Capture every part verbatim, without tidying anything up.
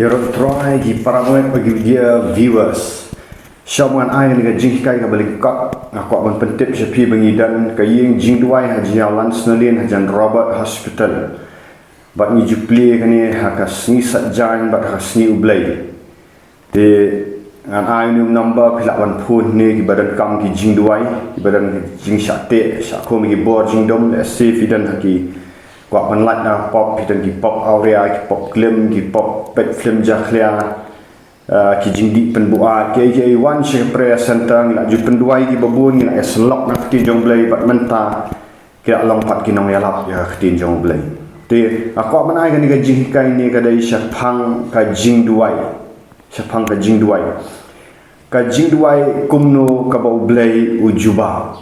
Ïaroh Trai, ki para bangeit bad ki dear viewers. Shuwa ngan ai kane ka jinghikai kaba lyngkot, nga kwah ban pyntip sha phi ba ngi don ka ïing jingduwai ha Jingïalan Snow Lane hajan Robert Hospital. Bad ngi ju plie kane ha ka sngi Saitjaiñ bad ha ka sngi U Blei. Te ngan ai une u number, phi lah ban phone ne kiba donkam ki jingduwai, kiba don ki jingshah teh shah khum, ki bor jingdum, lehse phi don ha ki, kwah ban lait na pop, phi don ki pop awria, ki pop klim, ki pop peit film jakhlia, ah, ki jingdih pynbuaid, kiei kiei, wan sha prayer center, ngi lah ju pynduwai kiba bun, ngi lah ïasyllok na ka ktien jong U Blei bad mynta ki lah long pat ki nongïalap ïa ka ktien jong U Blei. Te nga kwah ban ai kane ka jinghikai ne ka dei shaphang ka jingduwai. Shaphang ka jingduwai. Ka jingduwai kumno kaba U Blei u jubab.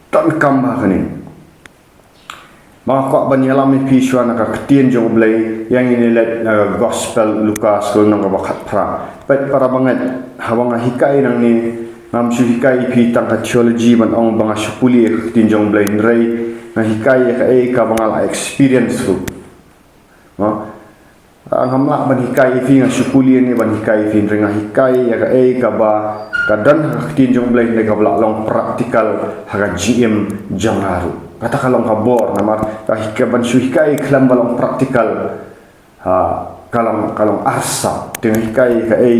Donkam ba kane. Ba nga kwah ban ïalam ïa phi shuwa na ka ktien jong U Blei, ïa ngin ïa leit na ka Gospel Lukas, ka lynnong kaba khatphra. Peit para bangeit, haba nga hikai nangne, ngam shu hikai ïa phi tang ka theology ban ong ba nga shu pule ïa ka ktien jong U Blei, hynrei nga hikai ïa kaei kaba nga la experience ruh. Ha? Ah, ngam lah ban hikai ïa phi, nga shu pule ne ban hikai ïa phi, hynrei nga hikai ïa kaei kaba ka don ha ka ktien jong U Blei, hynrei kaba lah long practical ha ka jingim jong nga ruh. Kata ka long ka bor, namar ka hikai, ban shu hikai khlem ba long practical, ha, ka long, ka long arsap. Te nga hikai ïa kaei,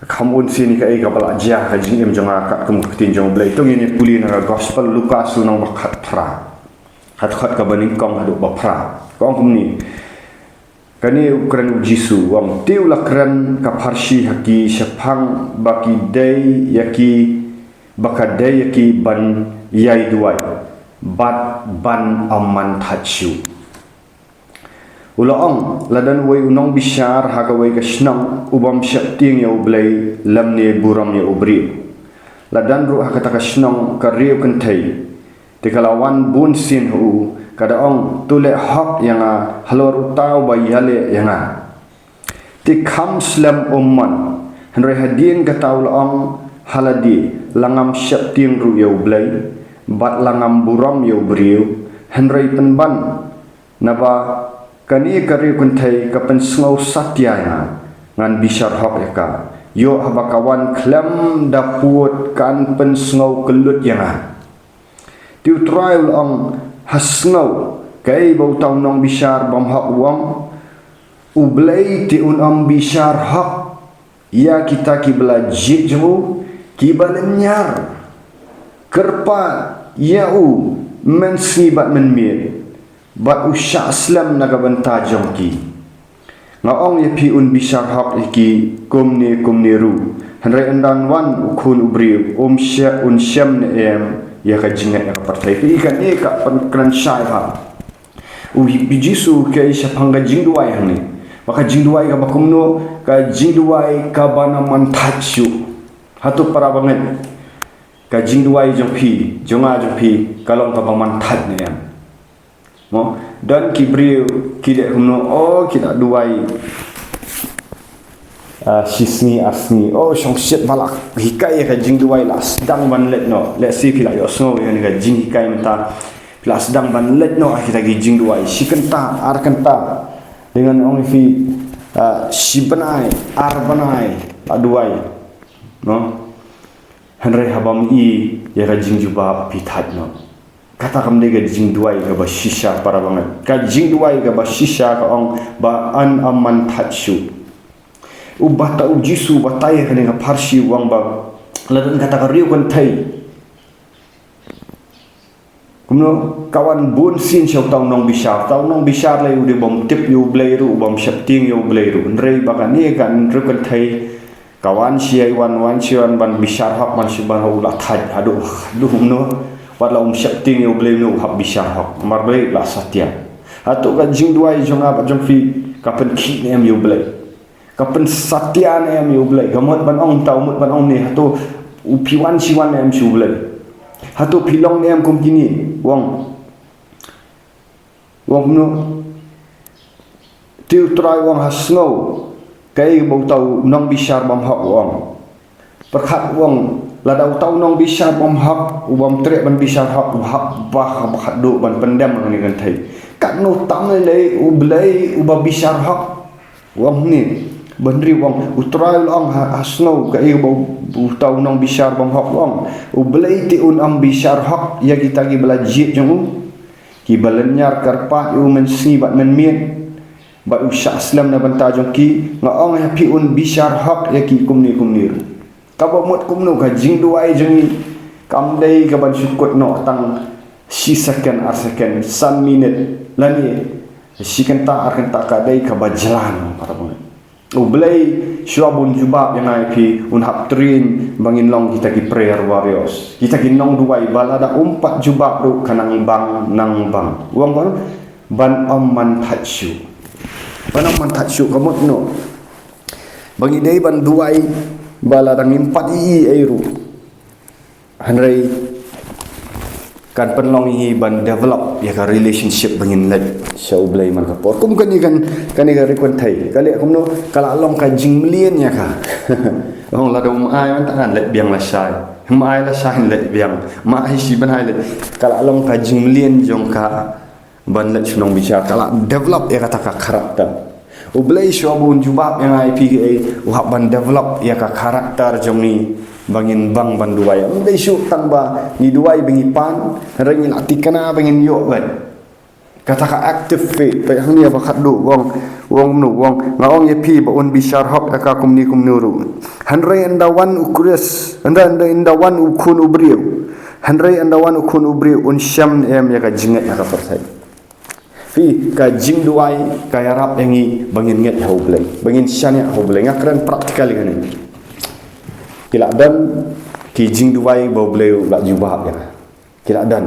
kham bun sien ïa kaei kaba lah jia ha ka jingim jong nga katkum ka ktien jong U Blei. To ngin ïa pule na ka Gospel Lukas lynnong ba khatphra. Khatkhot kaba nyngkong haduh ba phra. Ka ong kumne. Kane u kren U Jisu, u ong, te u la kren ka pharshi ha ki shaphang ba ki dei ïa ki, ba ka dei ïa ki ban ïai duwai bad ban ym man thait shuh. U la ong, la don uwei u nongbishar ha kawei ka shnong u bym sheptieng ïa U Blei lymne burom ïa u briew. La don ruh ha kata ka shnong ka riew kynthei. Te ka la wan bun sien ha u, ka da ong, to leh hok ïa nga halor uta uba ïaleh ïa nga. Te kham slem um mon, hynrei hadien kata u la ong ha lade, la ngam sheptieng ruh ïa U Blei bad la ngam burom ïa u briew, hynrei pynban, naba kane ka riew kynthei ka pynsngew satia ïa nga, ngan bishar hok ïa ka. Ïoh haba ka wan khlem da pud kan pynsngew kyllut ïa nga. Te U Trai u la ong, ha sngew kaei ba uta u nongbishar bymhok u ong, U Blei te un ym bishar hok ïa kita kiba la jied jong u, kiba lynñiar, kyrpad ïa u mynsngi bad mynmiet, bad u shah slem na ka bynta jong ki. Nga ong ïa phi un bishar hok ïa ki kumne kumne ruh. Hynrei ynda wan u Khun u briew, um shem, un shem ne em ïa ka jingngeit ha ka pyrthei. Phi, kane ka pynkren shai bha. U Jisu u hikai shaphang ka jingduwai hangne. Ba ka jingduwai kaba kumno, ka jingduwai kaba ym man thait shuh. Hato para bangeit, ka jingduwai jong phi, jong nga jong phi, ka long kaba man thait ne em? Mo, don ki briew ki dei kumno, oh, ki la duwai, ah, shi sngi ar sngi, oh, shongshit ba la hikai ïa ka jingduwai, la sdang ban leit noh. Lehse phi la ïohsngew ïa kane ka jinghikai mynta, phi la sdang ban leit noh ha kita ki jingduwai, shi kynta, ar kynta. Te ngan ong ïa phi, ah, shi bnai, ar bnai la duwai, no? Hynrei haba ym i ïa ka jingjubab, phi thait noh. Kata kam dei ka jingduwai kaba shisha, para bangeit. Ka jingduwai kaba shisha ka ong ba yn ym man thait shuh. U batai, U Jisu u batai ha kane ka pharshi, u ong ba la don kata ka riew kynthei. Kumno, ka wan bun sien sha uta u nongbishar. Uta u nongbishar lei u dei u bym tip ïa U Blei ruh, u bym sheptieng ïa U Blei ruh. Hynrei ba kane ka riew kynthei ka wan shi wan, wan shi wan ban bishar hok, ban shi ban hok, u la thait haduh, haduh kumno. Wat la um sheptieng ïa U Blei, u hap bishar hok. Namar balei? U la satia. Hato ka jingduwai jong nga bad jong phi ka pynkhih ne em ïa U Blei? Ka pynsatia ne em ïa U Blei? Ka mut ban ong, uta u mut ban ong ne, hato u, phi wan shi wan ne em sha U Blei? Hato phi long ne em kum kine? U ong, u ong kumno? Te U Trai u ong, ha sngew kaei ba uta u nongbishar bymhok u ong. Pyrkhat, u ong, lada uta u nongbishar bymhok u bym treh ban bishar hok, u hap bah, bah haduh ban pyndem ïa kane ka kynthei. Katno tam lei lei U Blei uba bishar hok. U ong hangne, ba hynriew u ong, U Trai u la ong ha, ha sngew kaei ba u, uta u nongbishar bymhok u ong. U Blei te un ym bishar hok ïa kita kiba la jied jong u, kiba lynñiar kyrpad ïa u mynsngi bad mynmiet, bad u shah slem na bynta jong ki. Nga ong ïa phi, un bishar hok ïa ki kumne kumne ruh. Kaba mut kumno, ka jingduwai jong ngi kam dei kaban shu kut noh tang shi second, ar second, san minit, lane shi kynta, ar kynta, ka dei kaba jlan, para bangeit. U Blei shuwa ba un jubab ïa nga ïa phi, un hap train ba ngin long kita ki prayer warriors, kita ki nongduwai ba lada um pat jubab ruh ka nang bang, nang bang. U ong ban, ban ym man that shuh. Ban ym man that shuh ka mut kumno? Ba ngi dei ban duwai ba lada ngim pat ïohi ei ruh, hynrei kan pynlong ïa ngi ban develop ïa ka relationship ba ngin leit sha U Blei man ka por. Kum kane kan, kane ka Ri Kynthei, ka leh kumno, ka la long ka jingmlien ïa ka. Ong lada um ai mynta ngan leit biang lashai. Um ai lashai leit biang. Um ai shi bnai leit. Ka la long ka jingmlien jong ka ban leit sha u nongbishar, ka la develop ïa kata ka character. U Blei shuwa ba un jubab ïa nga ïa phi, eh, u hap ban develop ïa ka character jong ngi ba ngin bang ban duwai. Ym dei shuh tang ba ngi duwai ba ngi pan, hynrei ngi la thikna ba ngin ïoh ban. Kata ka active faith, peit hangne ba khatduh, u ong, u ong kumno, u ong, nga ong ïa phi ba un bishar hok ïa ka kumne kumne ruh. Hynrei ynda wan u Khrist, ynda, ynda, ynda wan u Khun u briew. Hynrei ynda wan u Khun u briew un shim ne em ïa ka jingngeit ha ka pyrthei. Phi, ka jingduwai ka ïarap ïa ngi ba ngin ngeit ha U Blei, ba ngin shaniah ha U Blei. Nga kren practically kane. Ki la don ki jingduwai ba U Blei u la jubab ïa nga. Ki la don.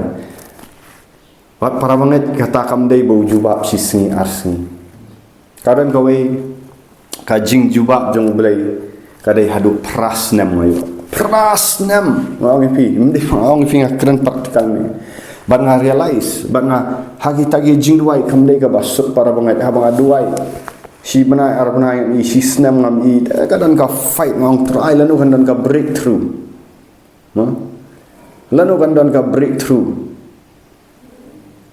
Wat para bangeit, kata kam dei ba u jubab shi sngi ar sngi. Ka don kawei ka jingjubab jong U Blei, ka dei haduh phra snem nga ïoh. Phra snem! Nga ong ïa phi, ym dei nga ong ïa phi, nga kren practical ne. Bad nga realize, bad nga, ha kita ki jingduwai kam dei kaba suk para bangeit, haba nga duwai shi bnai ar bnai, shi snem ngam ïohi, ka don ka fight, nga ong Trai lano kan don ka breakthrough. No? Lano kan don ka breakthrough.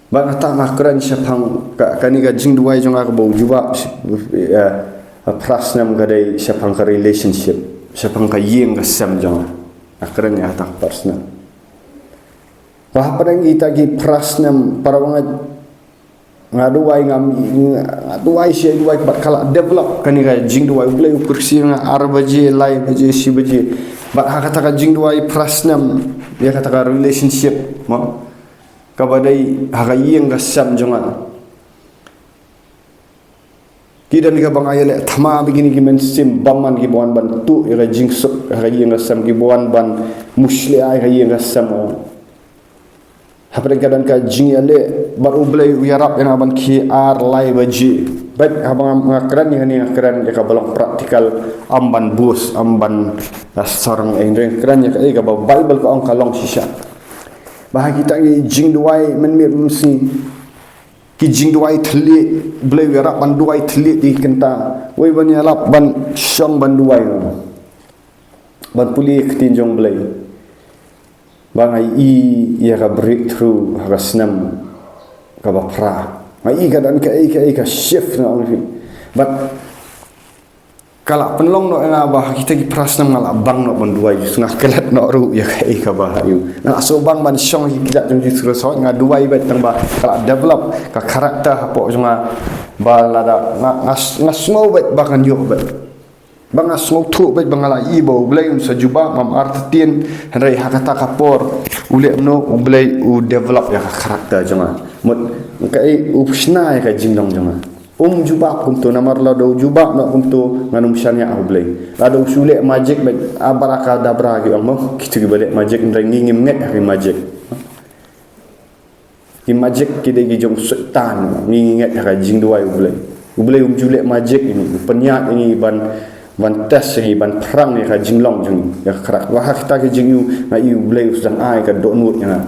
Bad nga tang nga kren shaphang ka, kane ka jingduwai jong nga kaba u jubab, eh, phra snem ka dei shaphang ka relationship, shaphang ka ïing ka sem jong nga. Nga kren ïa kata phra snem. Ba hapdeng kita ki phra snem, para bangeit, nga duwai, nga, nga duwai shi duwai bad ka la develop kane ka jingduwai. U Blei u pyrshang nga ar baje, lai baje, shi baje. Bad ha kata ka jingduwai phra snem, ïa kata ka relationship, mo? Kaba dei ha ka ïing ka sem jong nga. Ki don kiba nga ïaleh thma bad kine ki mynsiem bymman kiba wan ban tuh ïa ka jingsuk ha ka ïing ka sem, kiba wan ban musleh ïa ka ïing ka sem. Hapdeng ka don ka jingïaleh bad U Blei u ïarap ïa nga ban khie ar lai baje. Bad haba nga kren ïa kane nga kren ïa kaba long practical, ym ban boast, ym ban, ah, sarong, eh, nga kren ïa kaei kaba Bible ka ong ka long shisha. Ba ha kita ki jingduwai mynmiet mynsngi, ki jingduwai thylliej, Blei u ïarap ban duwai thylliej ïa ki kynta. Wei ban ïalap ban shong ban duwai, ban pule ïa ka ktien jong Blei. Ba nga ïohi ïa ka breakthrough ha ka snem kaba phra. Nga ïohi ka don kaei kaei ka shift, nga ong ïa phi. Bad ka la pynlong noh ïa nga ba ha kita ki phra snem nga la bang noh ban duwai, nga klet noh ruh ïa kaei kaba ha ïa u. Nga la sngewbang ban shong ha ki kjat jong u Jisu Khrist, nga duwai bad tang ba ka la develop ka character hapoh jong nga, ba lada nga, nga, nga sngew bad ba ngan ïoh bad. Ba nga sngewthuh bad ba nga la ïohi ba U Blei un sa jubab, ngam artatien, hynrei ha kata ka por u leh kumno, U Blei u develop ïa ka character jong nga. Mut kaei, u shna ïa ka jinglong jong nga. Um jubab kumto, namar lada u jubab noh kumto ngan ym shaniah ha U Blei. Lada u shu leh magic bad abracadabra ki ong mo, kito kiba leh magic, hynrei ngi ngim ngeit ha ki magic. Ki magic ki dei ki jong Soitan, ngi ngi ngeit ha ka jingduwai U Blei. U Blei um ju leh magic ïa ngi, u pynïaid ïa ngi ban, ban test ïa ngi, ban phrang ïa ka jinglong jong ngi, ïa ka krak. Wa ha kita ki jingïoh nga ïohi U Blei u sdang ai ka dohnud ïa nga,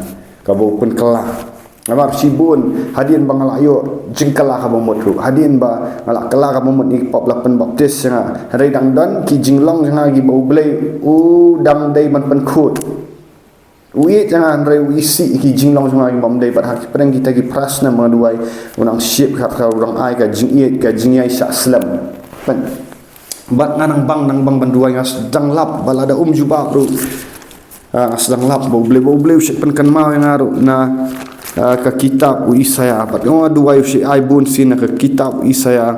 kaba u pynkylla. Namar shibun hadien ba nga la ïoh jingkylla kaba mut ruh, hadien ba nga la kylla kaba mut, ïa ki pop la pynbaptis ïa nga, hynrei dang don ki jinglong jong nga kiba U Blei u dang dei ban pynkhuid. U ïeit ïa nga hynrei u isih ïa ki jinglong jong nga kiba ym dei, bad ha ki pdeng kita ki phra snem ba nga duwai, u nang ship khat khat, u nang ai ka jingïeit, ka jingïaishah slem. Bad nga nang bang, nang bang ban duwai, nga sdang lap ba lada um jubab ruh, ah, nga sdang lap ba U Blei, ba U Blei u shu pynkynmaw ïa nga ruh na, ah, ka kitab u Isaïah. Bad nga duwai u shu ai bun sien na ka kitab u Isaïah,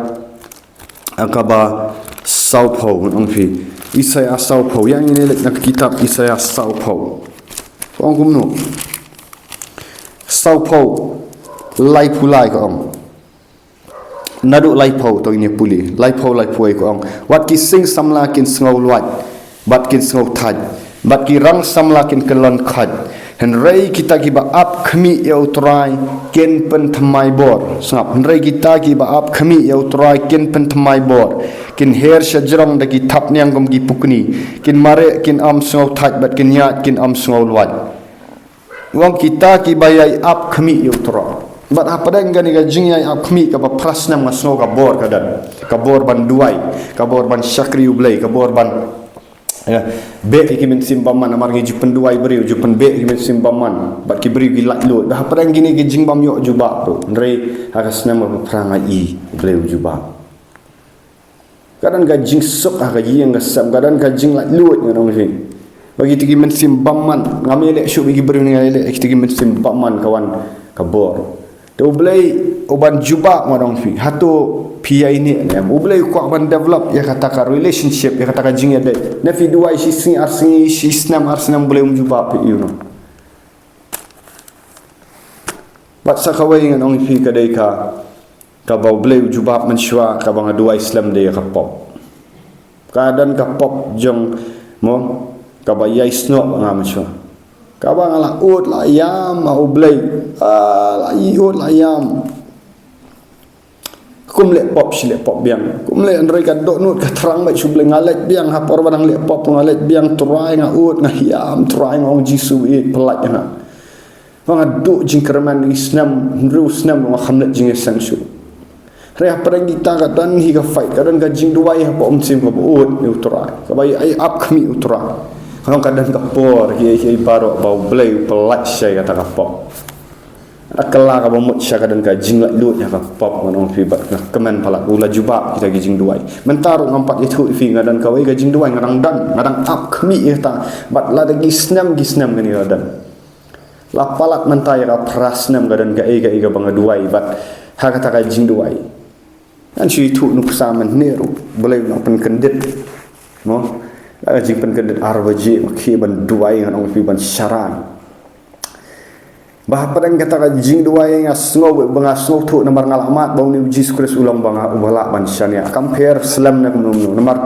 ah, kaba sawphew, ngan ong phi. Isaïah sawphew, ïa ngin leit na ka kitab Isaïah sawphew. Ka ong kumno? Sawphew, laiphew lai ka ong. Naduh laiphew to ngin ïa pule. Laiphew, laiphew wei ka ong. Wat ki sing samla kin sngew luid, bad kin sngew thait, bad ki rang samla kin kyllon khoit. Hynrei kita kiba ap khmih ïa U Trai kin pynthymmai bor. Sngap, hynrei kita kiba ap khmih ïa U Trai kin pynthymmai bor. Kin her sha jrong da ki thapniang kum ki pukni. Kin mareh, kin ym sngew thait, bad kin ïaid, kin ym sngew luid. U ong kita kiba ïai ap khmih ïa U Trai. Bad hapdeng kane ka jingïai ap khmih kaba phra snem nga sngew ka bor ka don. Ka bor ban duwai, ka bor ban shakri U Blei, ka bor ban, eh, beh ïa ki mynsiem bymman, namar ngi ju pynduwai briew, ju pynbeh ïa ki mynsiem bymman. Bad ki briew ki laitluid. Bad hapdeng kine ki jingbymïoh jubab ruh. Hynrei ha ka snem kaba phra nga i U Blei u jubab. Ka don ka jingsuk ha ka ïing ka sem, ka don ka jinglaitluid, ngan ong ïa phi. Ba kita ki mynsiem bymman, ngam ïaleh shuh ïa ki briew, nga ïaleh kita ki mynsiem bymman ka wan ka bor. Te U Blei u ban jubab, ngan ong ïa phi. Hato phi ïaineh ne em? U Blei u kwah ban develop ïa kata ka relationship, ïa kata ka jingïadei. Ne phi duwai shi sngi ar sngi, shi snem ar snem, U Blei um jubab phi, you know. Bad sa kawei ngan ong ïa phi ka dei ka, kaba U Blei u jubab mynshuwa, kaba nga duwai slem dei ïa ka pop. Ka don ka pop jong mo, kaba ïai snoh nga mynshuwa. Kaba nga la ud la ïam ha U Blei. Ah, la ïoh ud la ïam. Kum leh pop shi leh pop biang. Kum leh, hynrei ka dohnud ka thrang bad shu U Blei, nga leit biang ha por ba dang leh pop, nga leit biang, Trai nga ud, nga ïam, Trai nga ong Jisu ïeit, pyllait ïa nga. Ba nga duh jingkyrmen ïa ki snem, hynriew snem nga kham leit jingïaseng shuh. Hynrei hapdeng kita ka don hi ka fight, ka don ka jingduwai hapoh mynsiem kaba ud ïa U Trai. Kaba ïai ap khmih ïa U Trai. Ka long ka don ka por, ïa, ïa baroh ba U Blei u pyllait shai kata ka pop. Ka la kaba mut sha ka don ka jinglaitluid ïa ka pop, ngan ong ïa phi, bad nga kmen palat u la jubab kita ki jingduwai. Mynta ruh ngam pat ïathuh ïa phi, nga don kawei ka jingduwai nga dang don, nga dang ap khmih ïa kata, bad lada ki snem ki snem kane ka don. La palat mynta ïa ka phra snem ka don kaei kaei kaba nga duwai, bad ha kata ka jingduwai. Ngan shu ïathuh nuksa mynne ruh, balei nga pynkyndit. Mo? La ka jingpynkyndit ar baje, ma khie ban duwai, ngan ong ïa phi, ban sharai. Ba hapdeng kata ka jingduwai nga sngew, ba nga sngewthuh namar nga la mad ba une u Jisu Khrist u long ba nga, uba lah ban shaniah. Kam pher slem ne kumno kumno namar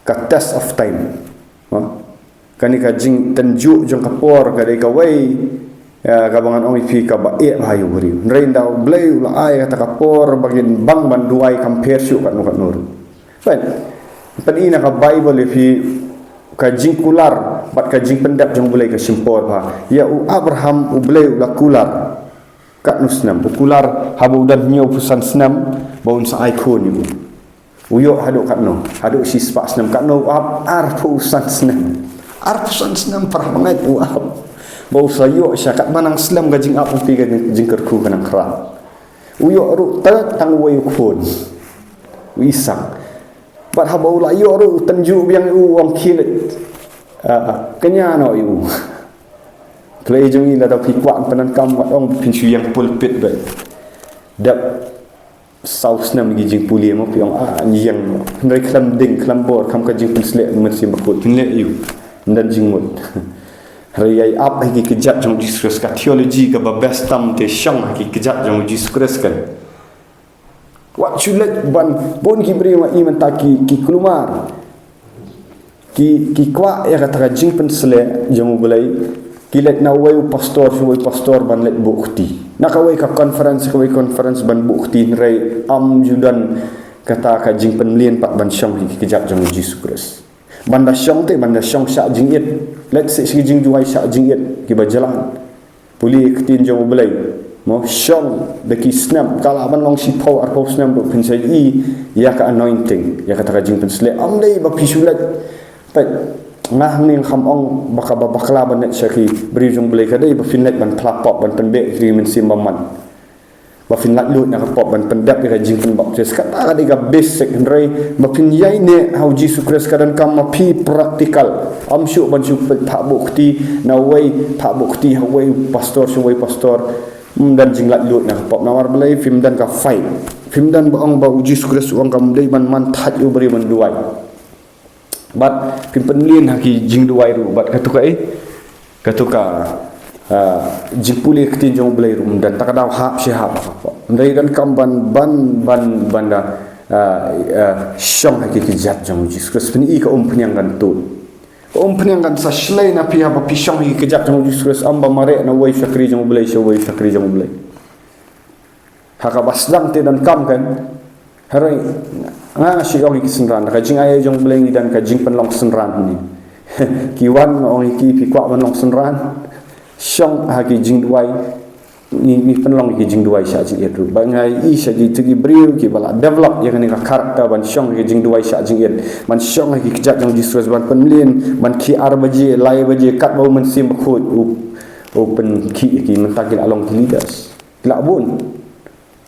ka test of time. Ha? Kane ka jingtynjuh jong ka por ka dei kawei, eh, kaba ngan ong ïa phi kaba eh bha ïa u briew. Hynrei ynda U Blei u la ai kata ka por ba ngin bang ban duwai, kam pher shuh katno katno ruh. Peit, peit na ka Baibl ïa phi ka jingkular bad ka jingpyndep jong U Blei ka shim por bha. Ïa u Abraham U Blei u la kular katno snem? U kular haba u don hynñiewphew san snem ba un sa ai khun ïa u. U ïoh haduh katno? Haduh shispah snem. Katno u ap? Arphew san snem. Arphew san snem, phra bnai u ap. Ba u sa ïoh sha katba nang slem ka jingap, ong ïa phi, ka jing, jingkyrkhu ka nang khraw. U ïoh ruh tang, tang uwei u khun, u Isak. Bad haba u la ïoh ruh u tynjuh biang ïa u, u ong khie leit. Ah, ah, kñia noh ïa u. Khlei jong ngi lada phi kwah pyndonkam, wat ong phin shu ïeng pulpit beit. Dep saw snem ki jingpule mo, phi ong ah, ngi ïeng mo. Hynrei khlem ding, khlem bor, khlem ka jingpynsleh Mynsiem Bakhuid, phin leh aïu? Ym don jingmut. Hynrei ïai ap ha ki kjat jong u Jisu Khrist, ka theology kaba best tam te shong ha ki kjat jong u Jisu Khrist kan. Wat shu leit ban, bun ki briew ma i mynta ki, ki kulmar. Ki, ki kwah ïa kata ka jingpynsleh jong U Blei. Ki leit na uwei u pastor sha uwei u pastor ban leit buh kti. Na kawei ka conference, kawei conference ban buh kti, hynrei ym ju don kata ka jingpynmlien pat ban shong ha ki kjat jong u Jisu Khrist. Ban da shong te, ban da shong shah jingit. Leit sha ki jingduwai shah jingit, kiba jlan. Pule ktien jong U Blei. Mo, shong da ki snem, ka lah ban long shiphew arphew snem ruh phin sa ïohi ïa ka anointing, ïa kata ka jingpynsleh. Ym dei ba phi shu leit. Peit, nga hangne ngam ong ba kaba bakla ban leit sha ki briew jong U Blei ka dei ba phin leit ban phla pop, ban pynbeh ïa ki mynsiem bymman. ba phin laitluid na ka pop ban pyndep ïa ka jingpynbaptis. Kata ka dei ka basic, hynrei ba phin ïaineh ha u Jisu Khrist ka donkam ma phi practical. Ym shuh ban shu peit phah buh kti na wei, phah buh kti ha wei pastor sha wei pastor. Ym don jinglaitluid na ka pop, namar balei? Phim don ka faith. Phim don ba ong ba u Jisu Khrist u ong kam dei ban man thait ïa u briew ban duwai. Bad phim pynmlien ha ki jingduwai ruh bad kato ka, eh, kato ka, ah, jingpule ktien jong u Blei ruh ym don. Ta ka daw hap shi hap. Hynrei donkam ban, ban, ban, ban da, ah, ah, shong ha ki kjat jong u Jisu Khrist. Phin i ka umphniang kan tuid. Ka umphniang kan sa shlei na phi haba phi shong ha ki kjat jong u Jisu Khrist, ym ba mareh na wei shakri jong u Blei sha wei shakri jong u Blei. Ha kaba sdang te donkam kan. Hynrei nga, nga shu ong ïa ki synran, ka jingai jong u Blei ngi don ka jingpynlong synran ni. Ki wan nga ong ïa ki, phi kwah ban long synran, shong ha ki jingduwai. Ngi, ngi pynlong ïa ki jingduwai shah jingit ruh. Ba nga i sha ki, tu ki briew kiba la develop ïa kane ka character ban shong ha ki jingduwai shah jingit, ban shong ha ki kjat jong u Jisu Khrist, ban pynmlien, ban khie ar baje, lai baje, katba u Mynsiem Bakhuid u, u pynkhie ïa ki. Mynta ki la long ki leaders. Ki la bun.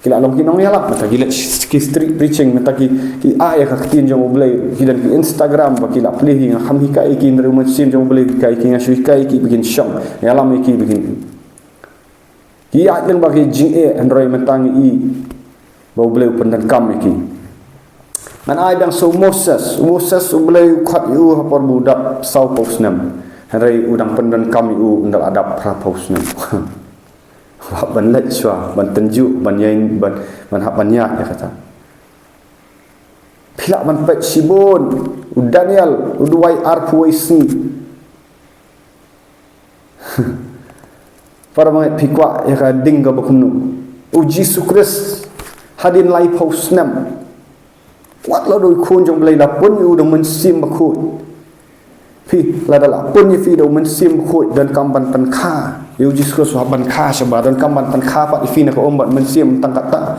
Ki la long ki nongïalap, mynta ki leh ki street preaching, mynta ki, ki ai ïa ka ktien jong u Blei, ki don ki Instagram, ba ki la plie hi, ngam hikai ïa ki, hynrei u Mynsiem jong u Blei hikai ïa ki, nga shu hikai ïa ki ba kin shong ïalam ïa ki ba kin. Ki ïaid lyngba ki jingeh, hynrei mynta ngi i ba u Blei u pyndonkam ïa ki. Ngan ai biang sa u Moses, u Moses u Blei u khot ïa u ha por ba u dap sawphew snem. Hynrei u dang pyndonkam ïa u ynda la dap phraphew snem. Hap ban leit shuwa, ban tynjuh, ban ïaid, ban, ban hap ban ïaid ïa kata. Phi lah ban peit shibun, u Daniel u duwai arphew wei sngi. Para bangeit, phi kwah ïa ka ding kaba kumno? U Jisu Khrist hadien laiphew snem. Wat la u dei u khun jong u Blei, la pun ïa u da u Mynsiem Bakhuid. Phi, lada la pun ïa phi da u Mynsiem Bakhuid, donkam ban pynkha. Ïa u Jisu Khrist u hap ban kha shabar, donkam ban pynkha pat ïa phi na ka um bad mynsiem. Tang kata.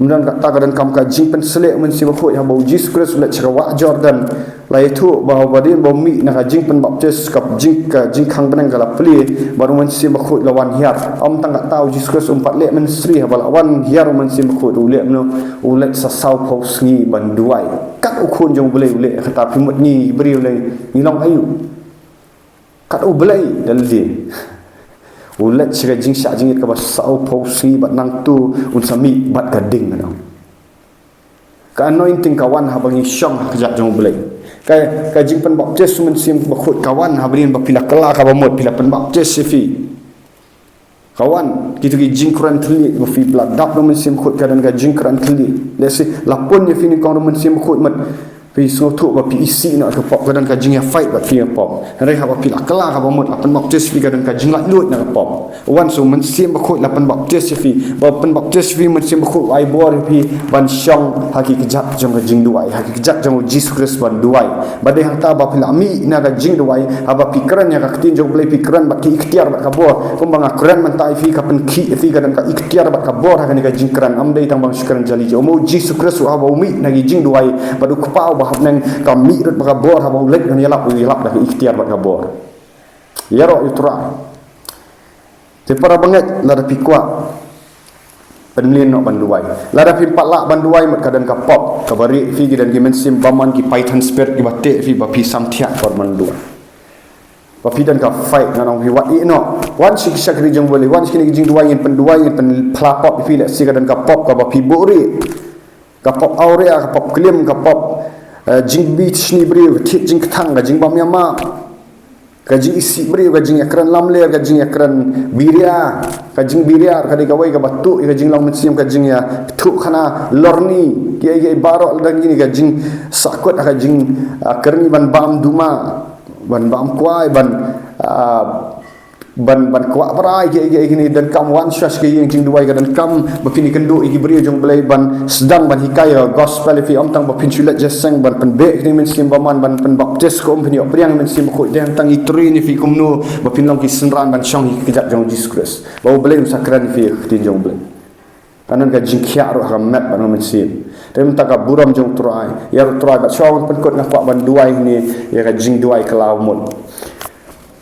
Ym don kata, ka donkam ka jingpynsleh u Mynsiem Bakhuid haba u Jisu Khrist u leit sha ka wah Jordan. La ïathuh ba haba dien ba u mih na ka jingpynbaptis, ka jing, ka jingkhang bneng ka la plie, bad u Mynsiem Bakhuid la wan hiar. Ym tang kata, u Jisu Khrist um pat leh mynsri, haba la wan hiar u Mynsiem Bakhuid u leh kumno? U leit sa sawphew sngi ban duwai. Kat u khun jong u Blei u leh kata. Phi mut ngi briew lei, ngi long aïu? Kat u Blei da lade. U leit sha ka jingshah jingit kaba sawphew sngi bad nangta un sa mih bad ka ding, ngan ong. Ka anointing ka wan haba ngi shong ha ka kjat jong u Blei. Ka, ka jingpynbaptis u Mynsiem Bakhuid ka wan haba dien ba phi la kylla kaba mut, phi la pynbaptis ïa phi. Ka wan, kito ki jingkren thylliej, ba phi la dap da u Mynsiem Bakhuid ka don ka jingkren thylliej. Lehse la pun ïa phi nyngkong da u Mynsiem Bakhuid, mut phi sngewthuh ba phi isih noh ïa ka pop, ka don ka jingïa fight bad phi ïa ka pop. Hynrei haba phi la kylla kaba mut, la pynbaptis ïa phi, ka don ka jinglaitluid na ka pop. Wan sa u Mynsiem Bakhuid la pynbaptis ïa phi, ba pynbaptis ïa phi u Mynsiem Bakhuid u ai bor ïa phi ban shong ha ki kjat jong ka jingduwai, ha ki kjat jong u Jisu Khrist ban duwai. Ba dei hangta ba phi la mih na ka jingduwai, haba phi kren ïa ka ktien jong u Blei, phi kren bad ki iktiar bad ka bor. Kumba nga kren mynta ïa phi, ka pynkhih ïa phi, ka don ka iktiar bad ka bor ha kane ka jingkren. Ym dei tang ba nga shu kren jali jong u. U Jisu Khrist u, haba u mih na ki jingduwai bad u Kpa uba ha bneng, ka mih ruh bad ka bor, haba u leit ban ïalap, u ïalap da ka iktiar bad ka bor. Ïaroh ïa u Trai. Te para bangeit, lada phi kwah, pynmlien noh ban duwai. Lada phim pat lah ban duwai, mut ka don ka pop kaba rieh ïa phi, ki don ki mynsiem bymman, ki python spirit kiba teh ïa phi ba phi samthiah por ban duwai. Ba phi don ka fight, ngan ong ïa phi, wat ïeh noh. Wan sha ki shakri jong u Blei, wan sha kine ki jingduwai, ngin pynduwai, ngin pynphla pop ïa phi, lehse ka don ka pop kaba phi buhrieh. Ka pop awria, ka pop klim, ka pop, eh, jingbishni briew, ka thied jingkthang, ka jingbym ïamap, ka jingisih briew, ka jingïakren lamler, ka jingïakren biria, ka jingbiria ka dei kawei kaba tuh ïa ka jinglong mynsiem, ka jingïathuhkhana lorni, kiei kiei baroh lada kine, ka jingsakut, ka jing, ah, kyrni ban bam duma, ban bam kwai, ban, ah, ban, ban kwah brai, kiei kiei kine. Donkam wan shuwa sha ka ïing jingduwai, ka donkam ba phin ïakynduh ïa ki briew jong u Blei, ban sdang ban hikai ïa ka gospel ïa phi. Ym tang ba phin shu leit jingïaseng ban pynbeh ïa kine ki mynsiem bymman, ban pynbaptis, ka um phin ïoh pdiang ïa ki mynsiem bakhuid, te hangta ngi train ïa phi kumno ba phin long ki synran ban shong ha ki kjat jong u Jisu Khrist, ba u Blei un sa kren ïa phi ha ka ktien jong u Blei. Ka don ka jingkhiah ruh ha ka met bad ka mynsiem. Te mynta ka burom jong u Trai, ïa u Trai, bad shuwa ban pynkut nga kwah ban duwai hangne ïa ka jingduwai kylla mut.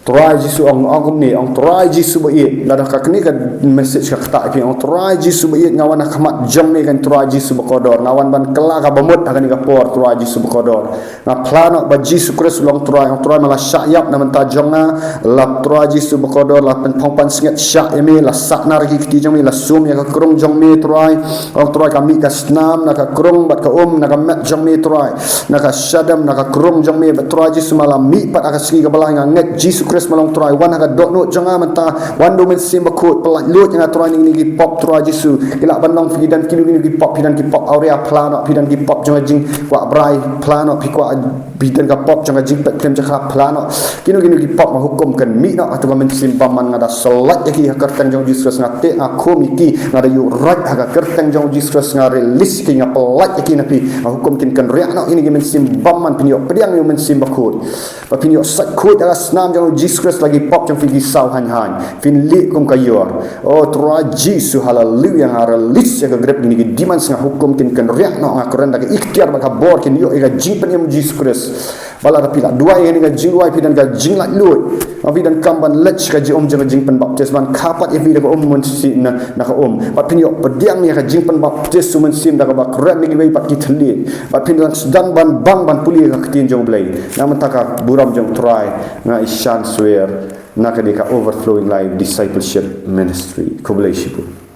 Trai Jisu ong, ong kumne, ong Trai Jisu ba ïeit, lada ka kane ka message ka ktah ïa phi, ong Trai Jisu ba ïeit, nga wan ha khmat jong me kan Trai Jisu ba kordor, nga wan ban kylla ka bamut ha kane ka por Trai Jisu ba kordor. Nga phla noh ba Jisu Khrist u long Trai, ong Trai me la shah ïap na bynta jong nga, la Trai Jisu ba kordor, la pynphong pansngiat shah ïa me, la sahnarki kti jong me, la sum ïa ka krung jong me Trai, ong Trai ka mih ka snam, na ka krung bad ka um, na ka met jong me Trai, na ka shadem, na ka krung jong me, bad Trai Jisu me la mih pat ha ka sngi kaba lai nga ngeit Jisu Khrist me long Trai, wan ha ka dohnud jong nga mynta, wan da u Mynsiem Bakhuid, pyllait luid ïa nga Trai na kine ki pop Trai Jisu, ki lah ban long phi don kino kino ki pop, phi don ki pop awria phla noh, phi don ki pop jong ka jingkwah brai phla noh, phi kwah phi don ka pop jong ka jingpeit khlem jong ka phla noh. Kino kino ki pop nga hukum kan mih noh, ha tu ka Mynsiem Bymman nga da sa lait ïa ki ha ka kyrteng jong Jisu Khrist nga teh nga khum ïa ki nga da ïuh rait ha ka kyrteng jong Jisu Khrist nga release ïa ki nga pyllait ïa ki na phi nga hukum kin kynriah noh ïa kine ki Mynsiem Bymman phin ïoh pdiang ïa u Mynsiem Bakhuid. Ba phin ïoh sait khuid ha ka snam jong Jisu Khrist la ki pop jong phi ki saw hain hain. Phin lieh kum ka ïor. O Trai Jisu, haleluia, nga release ïa ka grip kine ki demons nga hukum kin kynriah noh nga kren da ka iktiar bad ka bor kin ïoh ïa ka jingpynim Jisu Khrist. Ba lada phi la duwai ïa kane ka jingduwai phi don ka jinglait luid. Ba phi donkam ban leit sha ka jingum jong ka jingpynbaptis ban kha pat ïa phi da ka um Mynsiem na, na ka um. Bad phin ïoh pdiang ïa ka jingpynbaptis u Mynsiem da kaba kren na kiwei pat ki thylliej. Bad phin dang sdang ban bang ban pule ïa ka ktien jong U Blei. Na mynta ka burom jong U Trai nga ïashanswer na ka dei ka Overflowing Life Discipleship Ministry. Khublei shibun.